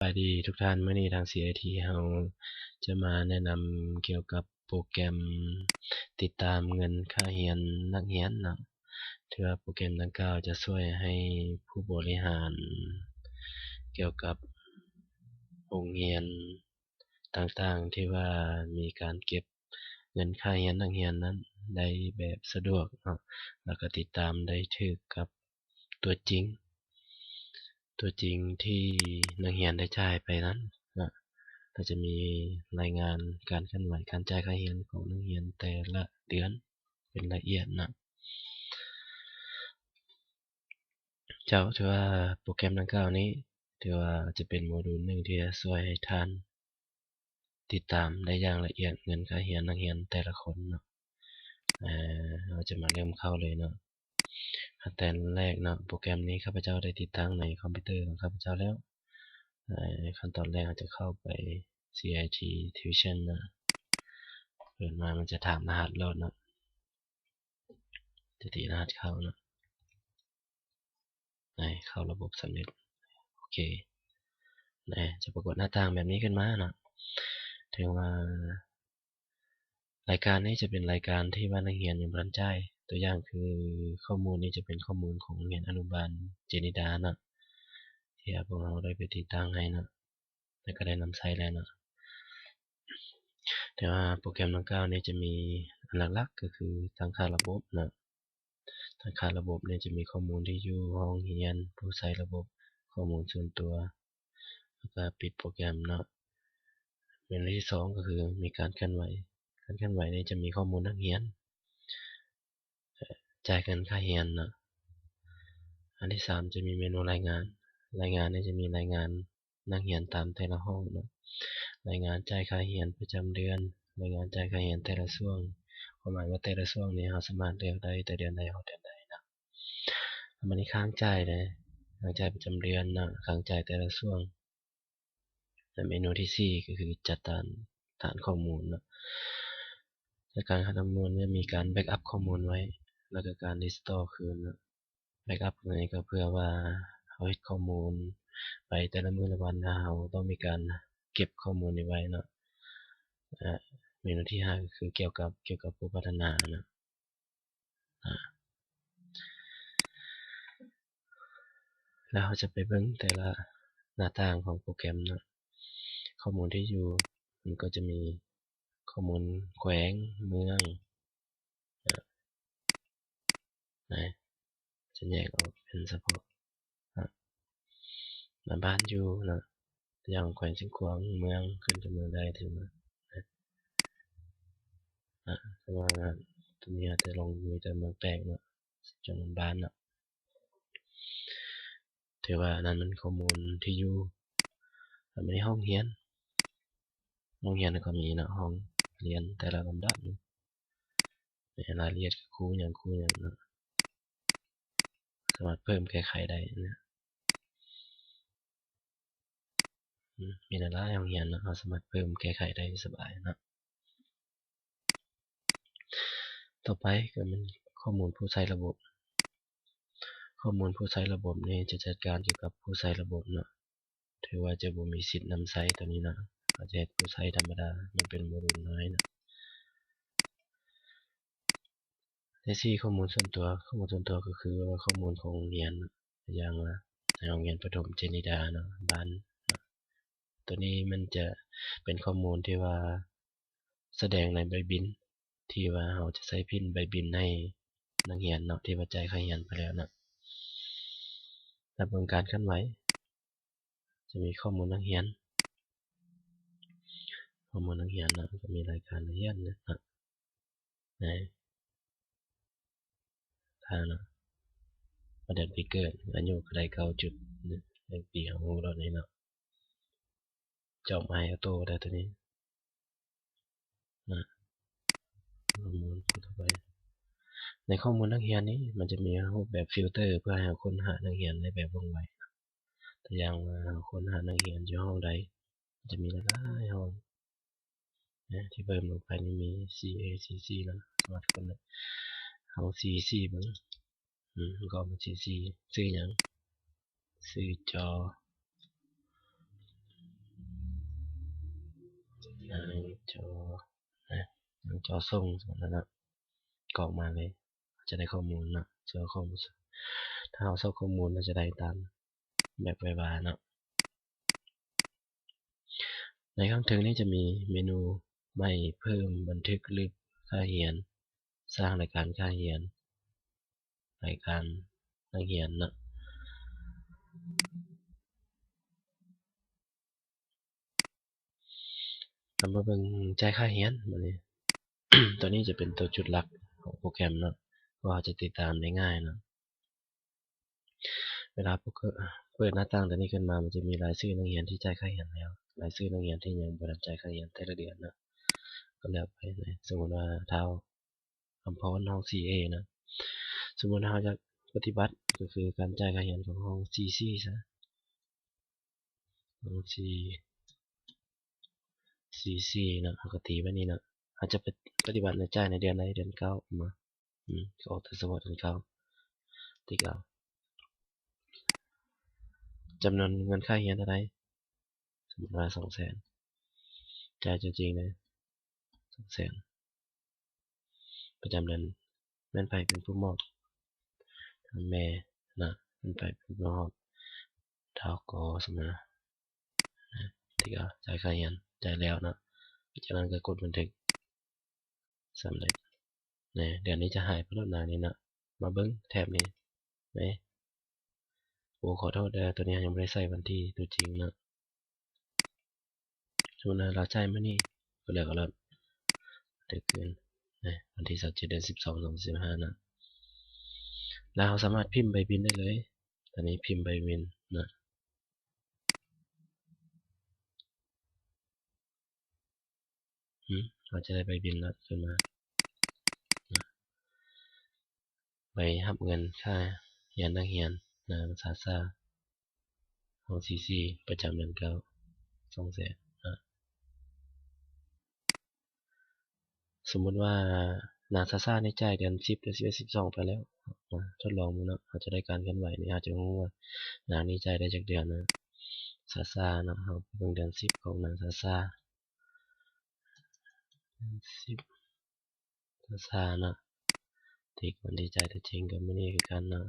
ບາຍດີທຸກທ່ານ, ມື້ນີ້ທາງ ຊີໄອທີ ເຮົາຈະມາແນະນຳກ່ຽວກັບໂປຣແກຣມຕິດຕາມເງິນຄ່າຮຽນນັກຮຽນເນາະ. ຖືວ່າໂປຣແກຣມດັ່ງກ່າວຈະຊ່ວຍໃຫ້ຜູ້ບໍລິຫານກ່ຽວກັບໂຮງຮຽນຕ່າງໆ ທີ່ວ່າມີການເກັບເງິນຄ່າຮຽນນັກຮຽນນັ້ນໄດ້ແບບສະດວກເນາະ, ແລ້ວກໍຕິດຕາມໄດ້ຖືກກັບ ຕົວຈິງ, ຕົວຈິງທີ່ນັກຮຽນໄດ້ຈ່າຍໄປນັ້ນນະ, ກໍຈະມີລາຍງານການເຄື່ອນໄຫວການຈ່າຍຄ່າຮຽນຂອງນັກຮຽນແຕ່ລະເດືອນເປັນລະອຽດນະ. ເຈົ້າ, ຖືວ່າໂປຣແກຣມດັ່ງກ່າວນີ້ ຖືວ່າຈະເປັນໂມດູນໜຶ່ງທີ່ຈະຊ່ວຍໃຫ້ທ່ານ ຕິດຕາມໄດ້ຢ່າງລະອຽດເງິນຄ່າຮຽນນັກຮຽນແຕ່ລະຄົນເນາະ. ເຮົາຈະມາເລີ່ມເຂົ້າເລີຍເນາະ. ຂັ້ນຕອນແລກເນາະ, ໂປຣແກຣມນີ້ຂ້າພະເຈົ້າໄດ້ຕິດຕັ້ງໃນຄອມພິວເຕີຂອງຂ້າພະເຈົ້າແລ້ວ. ຂັ້ນຕອນແລກເຮົາຈະເຂົ້າໄປ ຊີໄອທີ Tuition ເນາະ. ເປີດມາມັນຈະຖາມລະຫັດໂລດເນາະ, ຈະຕີລະຫັດເຂົ້າເນາະ. ໃນເຂົ້າລະບົບສຳເລັດ. ໂອເຄ ຈະປາກົດໜ້າຕ່າງແບບນີ້ຂຶ້ນມາເນາະ. ຖືວ່າລາຍການນີ້ຈະເປັນລາຍການທີ່ວ່ານັກຮຽນຍັງບໍ່ທັນຈ່າຍ. ຕົວຢ່າງຄືຂໍ້ມູນນີ້ຈະເປັນຂໍ້ມູນຂອງໂຮງຮຽນອະນຸບານເຈນິດາເນາະ, ທີ່ວ່າພວກເຮົາໄດ້ໄປຕິດຕັ້ງໃຫ້ເນາະ. ແລ້ວກໍໄດ້ນຳໃຊ້ແລ້ວເນາະ. ແຕ່ວ່າໂປຣແກຣມດັ່ງກ່າວນີ້ຈະມີອັນຫຼັກໆ ກໍຄືຕັ້ງຄ່າລະບົບເນາະ. ຕັ້ງຄ່າລະບົບນີ້ຈະມີຂໍ້ມູນທີ່ຢູ່ຫ້ອງຮຽນ, ຜູ້ໃຊ້ລະບົບ, ຂໍ້ມູນສ່ວນຕົວ, ແລ້ວກໍປິດໂປຣແກຣມເນາະ. ເມນູທີສອງກໍຄືມີການເຄື່ອນໄຫວ. ການເຄື່ອນໄຫວນີ້ຈະມີຂໍ້ມູນນັກຮຽນ, ຈ່າຍເງິນຄ່າຮຽນເນາະ. ອັນທີສາມຈະມີເມນູລາຍງານ. ລາຍງານນີ້ຈະມີລາຍງານນັກຮຽນຕາມແຕ່ລະຫ້ອງເນາະ, ລາຍງານຈ່າຍຄ່າຮຽນປະຈຳເດືອນ, ລາຍງານຈ່າຍຄ່າຮຽນແຕ່ລະຊ່ວງ. ຄວາມໝາຍວ່າແຕ່ລະຊ່ວງນີ້ເຮົາສາມາດເລືອກໄດ້ແຕ່ເດືອນໃດຮອດເດືອນໃດເນາະ. ບາດນີ້ຄ້າງຈ່າຍເດ້, ຄ້າງຈ່າຍປະຈຳເດືອນເນາະ, ຄ້າງຈ່າຍແຕ່ລະຊ່ວງ. ແລະ ເມນູທີສີ່ກໍຄືຈັດການຖານຂໍ້ມູນເນາະ. ຈັດການຖານຂໍ້ມູນຈະມີການແບັກອັບຂໍ້ມູນໄວ້ ແລ້ວກໍການຣີສະຕໍຄືນເນາະ. ແບັກອັບນີ້ກໍເພື່ອວ່າເຮົາເຮັດຂໍ້ມູນໄປແຕ່ລະມື້ລະວັນ ແລ້ວເຮົາຕ້ອງມີການເກັບຂໍ້ມູນນີ້ໄວ້ເນາະ. ເມນູທີຫ້າກໍຄືກ່ຽວກັບ ກ່ຽວກັບຜູ້ພັດທະນາເນາະ. ແລ້ວເຮົາຈະໄປເບິ່ງແຕ່ລະໜ້າຕ່າງຂອງໂປຣແກຣມເນາະ. ຂໍ້ມູນທີ່ຢູ່ ມັນກໍຈະມີຂໍ້ມູນແຂວງ, ເມືອງ ນະ ຈະແຍກອອກເປັນສະເພາະ ນະ ບ້ານຢູ່ເນາະ, ຢ່າງແຂວງຊຽງຂວາງ, ເມືອງ, ຂຶ້ນກັບເມືອງໄດ້ ຖືວ່າ ນະ ແຕ່ວ່າຕົວນີ້ອາດຈະລົງມີແຕ່ເມືອງແປກເນາະ, ຈຳນວນບ້ານເນາະ. ຖືວ່າອັນນັ້ນມັນຂໍ້ມູນທີ່ຢູ່. ແລ້ວບາດນີ້ຫ້ອງຮຽນ, ຫ້ອງຮຽນກໍມີເນາະ, ຫ້ອງຮຽນແຕ່ລະລຳດັບນີ້ ໃນລາຍລະອຽດຄືຄູຫຍັງ ຄູຫຍັງເນາະ, ສາມາດເພີ່ມແກ້ໄຂໄດ້ນະ. ອືມ ມີຫຼາຍໆ ຫ້ອງຮຽນເນາະ, ເຮົາສາມາດເພີ່ມແກ້ໄຂໄດ້ສະບາຍເນາະ. ຕໍ່ໄປກໍແມ່ນຂໍ້ມູນຜູ້ໃຊ້ລະບົບ. ຂໍ້ມູນຜູ້ໃຊ້ລະບົບນີ້ຈະຈັດການກ່ຽວກັບຜູ້ໃຊ້ລະບົບເນາະ. ຖືວ່າຈະບໍ່ມີສິດນຳໃຊ້ຕົວນີ້ເນາະ, ເຮົາຈະເຮັດຜູ້ໃຊ້ທຳມະດາ, ມັນເປັນໂມດູນນ້ອຍເນາະ. ທີສີ່ ຂໍ້ມູນສ່ວນຕົວ. ຂໍ້ມູນສ່ວນຕົວກໍຄືວ່າຂໍ້ມູນຂອງໂຮງຮຽນເນາະ, ຕົວຢ່າງວ່າໃນໂຮງຮຽນປະຖົມເຈນິດາເນາະ, ບ້ານເນາະ. ຕົວນີ້ມັນຈະເປັນຂໍ້ມູນທີ່ວ່າສະແດງໃນໃບບິນ ທີ່ວ່າເຮົາຈະໃຊ້ພິມໃບບິນໃຫ້ນັກຮຽນເນາະ ທີ່ວ່າຈ່າຍຄ່າຮຽນໄປແລ້ວເນາະ. ແລ້ວເບິ່ງການເຄື່ອນໄຫວ ຈະມີຂໍ້ມູນນັກຮຽນ, ຂໍ້ມູນນັກຮຽນເນາະ, ກໍມີລາຍການນັກຮຽນເນາະ. ນະ ຖ້າເນາະ ວ່າເດືອນປີເກີດ, ອາຍຸເທົ່າໃດ, ເກົ້າຈຸດໜຶ່ງປີ, ເຮົາຮູ້ໂລດນີ້ເນາະ. ຈອບໃຫ້ໂຕໄດ້ຕົວນີ້ນະ. ຂໍ້ມູນທົ່ວໄປ. ໃນຂໍ້ມູນນັກຮຽນນີ້ ມັນຈະມີຮູບແບບຟິວເຕີ ເພື່ອໃຫ້ເຮົາຄົ້ນຫານັກຮຽນໄດ້ແບບວ່ອງໄວ. ຕົວຢ່າງວ່າເຮົາຄົ້ນຫານັກຮຽນຢູ່ຫ້ອງໃດ, ມັນຈະມີຫຼາຍໆຫ້ອງ. ນະ ທີ່ເພີ່ມລົງໄປນີ້ມີ ຊີເອ ຊີຊີ ເນາະ, ສາມາດຄົ້ນໄດ້. ເຮົາ ຊີຊີ ເບິ່ງ, ອືມ ມັນກໍອອກມາ ຊີຊີ. ຊື່ຫຍັງ? ຊື່ຈໍ. ຈໍສົ່ງ ສົມມຸດວ່າເນາະ ກໍອອກມາເລີຍ ຈະໄດ້ຂໍ້ມູນເນາະ ເຊິ່ງຂໍ້ມູນ ຖ້າເຮົາຊອກຂໍ້ມູນ ເຮົາຈະໄດ້ຕາມແບບໄວວາເນາະ. ໃນຂ້າງເທິງນີ້ຈະມີເມນູໃໝ່ ເພີ່ມບັນທຶກລຶບຄ່າຮຽນ, ສ້າງລາຍການຄ່າຮຽນ, ລາຍການນັກຮຽນເນາະ. ເຮົາມາເບິ່ງຈ່າຍຄ່າຮຽນບາດນີ້. ຕົວນີ້ຈະເປັນຕົວຈຸດຫຼັກຂອງໂປຣແກຣມເນາະ ເພາະເຮົາຈະຕິດຕາມໄດ້ງ່າຍເນາະ. ເວລາເປີດໜ້າຕ່າງຕົວນີ້ຂຶ້ນມາ ມັນຈະມີລາຍຊື່ນັກຮຽນທີ່ຈ່າຍຄ່າຮຽນແລ້ວ, ລາຍຊື່ນັກຮຽນທີ່ຍັງບໍ່ທັນຈ່າຍຄ່າຮຽນແຕ່ລະເດືອນເນາະ ກໍເລືອກໄປ. ສົມມຸດວ່າທ້າວ ອຳພອນ ຫ້ອງສີ່ເອເນາະ. ສົມມຸດເຮົາຢາກປະຕິບັດ ກໍຄືການຈ່າຍຄ່າຮຽນຂອງຫ້ອງສີ່ສີ່ຊະ ຫ້ອງສີ່ສີ່ເນາະ ເຮົາກໍຕີໄວ້ນີ້ເນາະ. ເຮົາຈະປະຕິບັດໃນ ຈ່າຍໃນເດືອນໃດ? ເດືອນເກົ້າເນາະ. ອືມ ກໍອອກແຕ່ສະເພາະເດືອນເກົ້າ. ຕິກເອົາ ຈຳນວນເງິນຄ່າຮຽນເທົ່າໃດ? ສົມມຸດວ່າສອງແສນ ຈ່າຍຕົວຈິງເລີຍ ສອງແສນ ປະຈຳເດືອນ. ແມ່ນໃຜເປັນຜູ້ມອບ? ທ່ານແມ່ເນາະ. ແມ່ນໃຜເປັນຜູ້ມອບ? ທ້າວ ກໍ ສົມມຸດ ຕິກເອົາ ຈ່າຍຄ່າຮຽນ ຈ່າຍແລ້ວເນາະ. ຈາກນັ້ນກໍກົດບັນທຶກ ສຳເລັດ. ເດືອນນີ້ຈະຫາຍໄປໂລດນາງນີ້ເນາະ. ມາເບິ່ງແຖບນີ້ ໂອ້ ຂໍໂທດເດີ ຕົວນີ້ເຮົາຍັງບໍ່ໄດ້ໃສ່ວັນທີຕົວຈິງເນາະ. ສົມມຸດວ່າລາວຈ່າຍມື້ນີ້ ກໍເລືອກເອົາໂລດ ເດືອນຄືນ ວັນທີຊາວເຈັດ ເດືອນສິບສອງ ສອງພັນຊາວຫ້າເນາະ. ແລ້ວເຮົາສາມາດພິມໃບບິນໄດ້ເລີຍ. ຕອນນີ້ພິມໃບບິນເນາະ. ເຮົາຈະໄດ້ໃບບິນລະຂຶ້ນມາ ໃບຮັບເງິນຄ່າຮຽນນັກຮຽນ ນາງ ຊາຊາ ຫ້ອງສີ່ສີ່ ປະຈຳເດືອນເກົ້າ ສອງແສນ. ສົມມຸດວ່ານາງ ຊາຊາ ນີ້ຈ່າຍເດືອນສິບ ເດືອນສິບເອັດ ສິບສອງ ໄປແລ້ວ. ທົດລອງເບິ່ງເນາະ ເຮົາຈະໄດ້ການເຄື່ອນໄຫວນີ້ ເຮົາຈະຮູ້ວ່ານາງນີ້ຈ່າຍໄດ້ຈັກເດືອນເນາະ. ຊາຊາເນາະ ເຮົາເບິ່ງເດືອນສິບຂອງນາງ ຊາຊາ ເດືອນສິບ ຊາຊາເນາະ. ຕິກວັນທີ່ຈ່າຍຕົວຈິງກັບມື້ນີ້ຄືກັນເນາະ.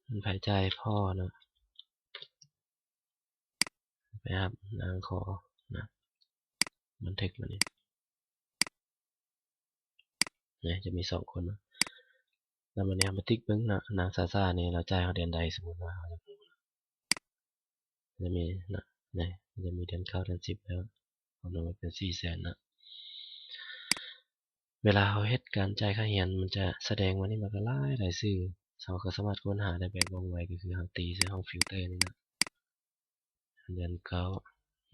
ແມ່ນໃຜຈ່າຍ? ພໍ່ເນາະ. ໄປຮັບນາງ ຂໍ ນະ ບັນທຶກບາດນີ້ ຈະມີສອງຄົນເນາະ. ແລ້ວບາດນີ້ເຮົາມາຕິກເບິ່ງເນາະ ນາງ ຊາຊາ ນີ້ລາວຈ່າຍເຮົາເດືອນໃດ? ສົມມຸດວ່າເຮົາຢາກຮູ້ ຈະມີເນາະ ຈະມີເດືອນເກົ້າ ເດືອນສິບ ແລ້ວຄຳນວນເປັນສີ່ແສນເນາະ. ເວລາເຮົາເຮັດການຈ່າຍຄ່າຮຽນ ມັນຈະສະແດງມານີ້ ມັນກໍຫຼາຍໆຊື່ ເຮົາກໍສາມາດຄົ້ນຫາໄດ້ແບບວ່ອງໄວ ກໍຄືເຮົາຕີໃສ່ຫ້ອງຟິວເຕີນີ້ເນາະ. ເດືອນເກົ້າ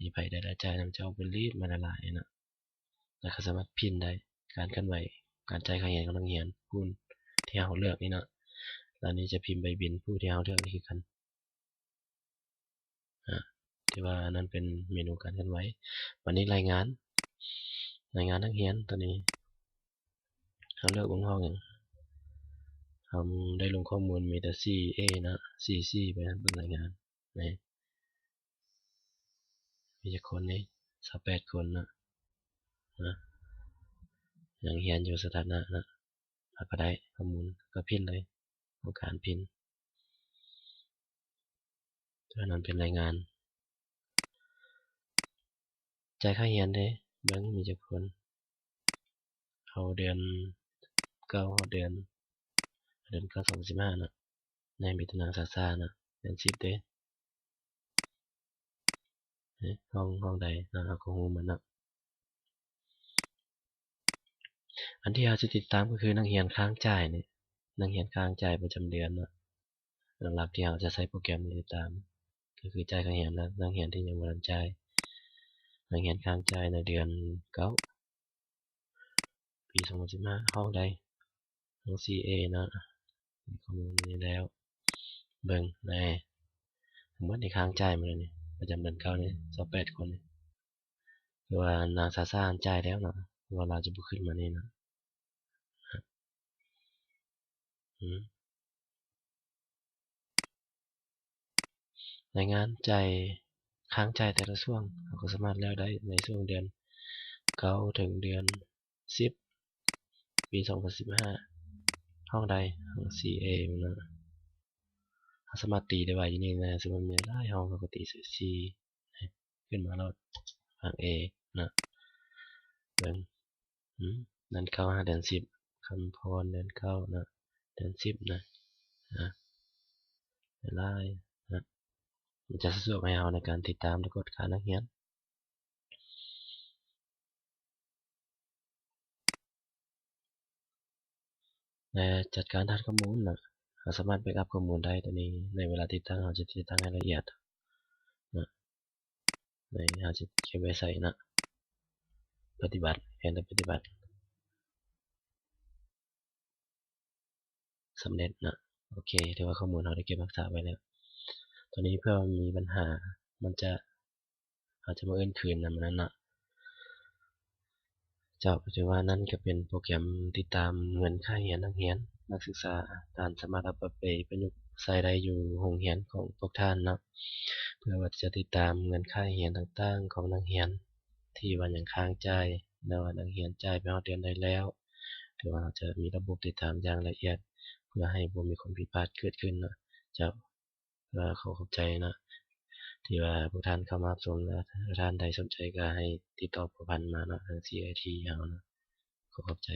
ມີໃຜໄດ້ລາຍຈ່າຍນຳ ຈະອອກເປັນລີດມາຫຼາຍໆເນາະ. ແລ້ວກໍສາມາດພິມໄດ້ ການເຄື່ອນໄຫວ ການຈ່າຍຄ່າຮຽນຂອງນັກຮຽນຜູ້ທີ່ເຮົາເລືອກນີ້ເນາະ. ແລ້ວນີ້ຈະພິມໃບບິນຜູ້ທີ່ເຮົາເລືອກນີ້ຄືກັນ. ອາ ຖືວ່າອັນນັ້ນເປັນເມນູການເຄື່ອນໄຫວ. ບາດນີ້ລາຍງານ ລາຍງານນັກຮຽນ ຕອນນີ້ເຮົາເລືອກເບິ່ງຫ້ອງຫຍັງ? ເຮົາໄດ້ລົງຂໍ້ມູນມີແຕ່ສີ່ເອເນາະ ສີ່ສີ່ ໄປເບິ່ງລາຍງານ ນີ້ ມີຈັກຄົນນີ້? ຊາວແປດຄົນເນາະ ນະ ຍັງຮຽນຢູ່ ສະຖານະເນາະ. ເຮົາກໍໄດ້ຂໍ້ມູນ ກໍພິມເລີຍ ຂອງການພິມ. ຕົວນັ້ນເປັນລາຍງານ ຈ່າຍຄ່າຮຽນເດ້ ເບິ່ງມີຈັກຄົນ ເອົາເດືອນເກົ້າ ຮອດເດືອນ ເດືອນເກົ້າ ສອງພັນສິບຫ້າເນາະ. ໃນ ມີແຕ່ນາງ ຊາຊາ ເນາະ. ເດືອນສິບເດ້ ຫ້ອງ ຫ້ອງໃດເນາະ ເຮົາກໍຮູ້ໝົດເນາະ. ອັນທີ່ເຮົາຈະຕິດຕາມກໍຄືນັກຮຽນຄ້າງຈ່າຍນີ້ ນັກຮຽນຄ້າງຈ່າຍປະຈຳເດືອນເນາະ. ຫຼັກໆທີ່ເຮົາຈະໃຊ້ໂປຣແກຣມນີ້ຕິດຕາມ ກໍຄືຈ່າຍຄ່າຮຽນ ແລະ ນັກຮຽນທີ່ຍັງບໍ່ທັນຈ່າຍ. ນັກຮຽນຄ້າງຈ່າຍໃນເດືອນເກົ້າ ປີສອງພັນສິບຫ້າ ຫ້ອງໃດ? ຫ້ອງສີ່ເອເນາະ. ມີຂໍ້ມູນນີ້ແລ້ວ ເບິ່ງແນ່ ໝົດນີ້ຄ້າງຈ່າຍໝົດແລ້ວນີ້ ປະຈຳເດືອນເກົ້ານີ້ ຊາວແປດຄົນນີ້ ຄືວ່ານາງຊາຊາຫັ້ນຈ່າຍແລ້ວເນາະ ເພາະວ່າລາວຈະບໍ່ຂຶ້ນມານີ້ເນາະ. ອືມ. ລາຍງານຈ່າຍ ຄ້າງຈ່າຍແຕ່ລະຊ່ວງ ເຮົາກໍສາມາດແລ້ວໄດ້ໃນຊ່ວງເດືອນເກົ້າເຖິງເດືອນສິບ ປີສອງພັນສິບຫ້າ ຫ້ອງໃດ ຫ້ອງ ສີ່ເອ ເນາະ. ເຮົາສາມາດຕີໄດ້ວ່າຢູ່ນີ້ນະ ສົມມຸດມີຫຼາຍຫ້ອງ ເຮົາກໍຕີໃສ່ສີ່ ຂຶ້ນມາໂລດ ຫ້ອງ A ເນາະ. ເບິ່ງ ອືມ ເດືອນເກົ້າຫາເດືອນສິບ ຄຳພອນເດືອນເກົ້າເນາະ ເດືອນສິບນະ ອາ ຫຼາຍໆ ນະ ມັນຈະສະດວກໃຫ້ເຮົາໃນການຕິດຕາມ ແລະ ກວດການັກຮຽນ ແລະ ຈັດການຖານຂໍ້ມູນນະ ເຮົາສາມາດແບັກອັບຂໍ້ມູນໄດ້. ໂຕນີ້ໃນເວລາຕິດຕັ້ງ ເຮົາຈະຕິດຕັ້ງໃຫ້ລະອຽດນະ ໃນ ເຮົາຈະເກັບໄວ້ໃສ່ນະ ປະຕິບັດ ແຜນປະຕິບັດ ສຳເລັດນະ. ໂອເຄ ຖືວ່າຂໍ້ມູນເຮົາໄດ້ເກັບຮັກສາໄວ້ແລ້ວ. ໂຕນີ້ເພື່ອມີບັນຫາ ມັນຈະ ເຮົາຈະມາເອີ້ນຄືນນຳອັນນັ້ນເນາະ. ເຈົ້າ ຖືວ່ານັ້ນກໍເປັນໂປຣແກຣມຕິດຕາມເງິນຄ່າຮຽນນັກຮຽນ ນັກສຶກສາ. ທ່ານສາມາດເອົາໄປປະຍຸກໃຊ້ໄດ້ຢູ່ໂຮງຮຽນຂອງພວກທ່ານເນາະ ເພື່ອວ່າຈະຕິດຕາມເງິນຄ່າຮຽນຕ່າງໆຂອງນັກຮຽນ ທີ່ວ່າຍັງຄ້າງຈ່າຍ ຫຼືວ່ານັກຮຽນຈ່າຍໄປຮອດເດືອນໃດແລ້ວ. ຖືວ່າເຮົາຈະມີລະບົບຕິດຕາມຢ່າງລະອຽດ ເພື່ອໃຫ້ບໍ່ມີຄວາມຜິດພາດເກີດຂຶ້ນເນາະ. ເຈົ້າ ກໍຂໍຂອບໃຈເນາະ ທີ່ວ່າພວກທ່ານເຂົ້າມາຮັບຊົມ ແລະ ຖ້າທ່ານໃດສົນໃຈກໍໃຫ້ຕິດຕໍ່ພົວພັນມາເນາະ ທາງ ຊີໄອທີ ເຮົາເນາະ. ຂໍຂອບໃຈ.